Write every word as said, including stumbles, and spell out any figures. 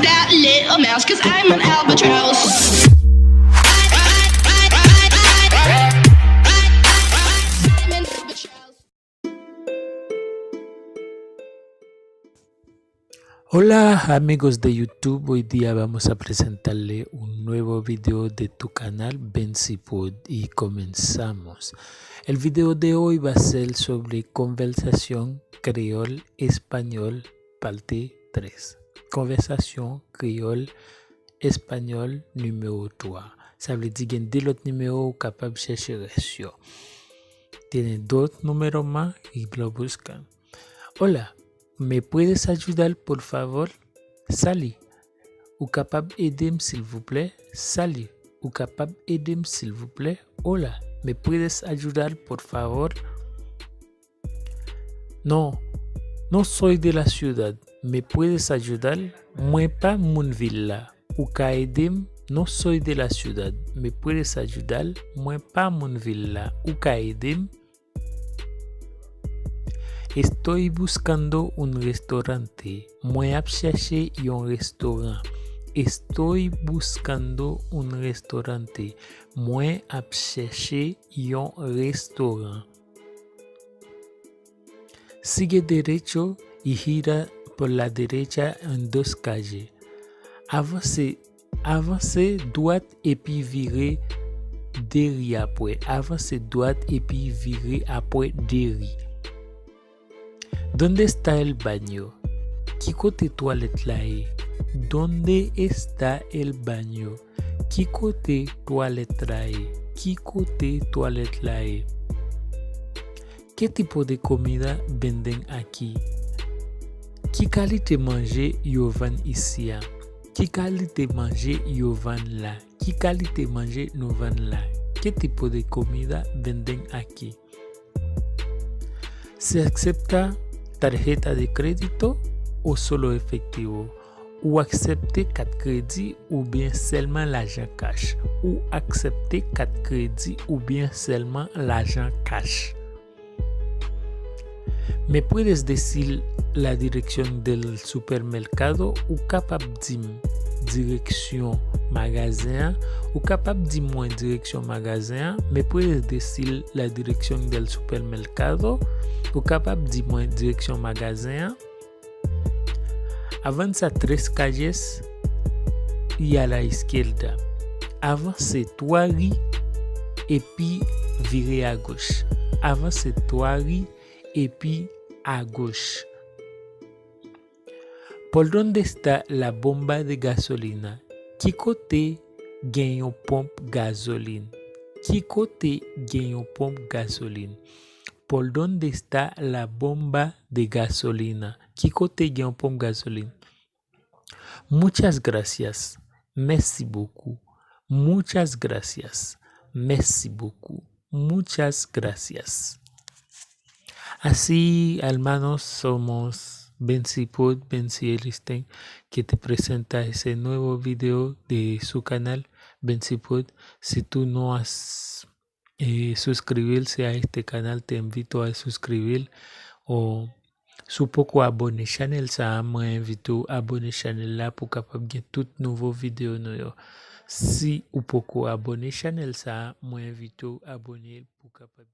That little mouse, 'cause I'm an albatross. I'm an albatross. Hola amigos de YouTube, hoy día vamos a presentarle un nuevo video de tu canal Bensipod y comenzamos. El video de hoy va a ser sobre conversación creol-español parte tres. Konvèsasyon kreyòl espanyòl nimewo twa. Sa vle di gen de lòt nimewo ou kapab chèche rès yo. Tiene dos números más y lo buscan. Hola, ¿me puedes ayudar, por favor? Sali, ou kapab ede m, silvouplè? Sali, ou kapab ede m, silvouplè? Hola, ¿me puedes ayudar, por favor? No, no soy de la ciudad. ¿Me puedes ayudar? Mwen pa moun vil la. Ou ka ede m? No soy de la ciudad. ¿Me puedes ayudar? Mwen pa moun vil la. Ou ka ede m? Estoy buscando un restaurante. Mwen ap chèche yon restoran. Estoy buscando un restaurante. Mwen ap chèche yon restoran. Sigue derecho y gira por la derecha en dos calles. Avanse, avanse dwat epi vire de ri apre. Avanse dwat epi vire apre de ri. ¿Dónde está el baño? Ki kote twalèt la ye? ¿Dónde está el baño? Ki kote twalèt la ye? Ki kote twalèt la ye? ¿Qué tipo de comida venden aquí? Ki kalite manje yo vann isi a? Ki kalite manje yo vann la? Ki kalite manje nou vann la? ¿Qué tipo de comida venden aquí? ¿Se acepta tarjeta de crédito o solo efectivo? Ou aksepte kat kredi oubyen sèlman lajan kach? Ou aksepte kat kredi oubyen sèlman lajan kach? ¿Me puedes decir la dirección del supermercado? Ou kapab di m direksyon magazen an? Ou kapab di mwen direksyon magazen an? ¿Me puedes decir la dirección del supermercado? Ou kapab di mwen direksyon magazen an? Avanza tres calles y a la izquierda. Avanse twa ri epi vire agoch. Avanse twa ri epi agoch. ¿Por dónde está la bomba de gasolina? Ki kote gen yon ponp gazolin? Ki kote gen yon ponp gazolin? ¿Por dónde está la bomba de gasolina? Ki kote gen yon ponp gazolin? Muchas gracias. Mèsi bokou. Muchas gracias. Mèsi bokou. Muchas gracias. Así, hermanos, somos Bensipod, Bensi Elisten, que te presenta ese nuevo video de su canal, Bensipod. Si tú no has eh, suscribirse a este canal, te invito a suscribir. O si w poko abòne chanèl sa a, mwen envite w abòne chanèl la pou w kapab gen tout nouvo videyo nou yo. Si ou poko abòne chanèl sa a, mwen envite w abòne l pou w kapab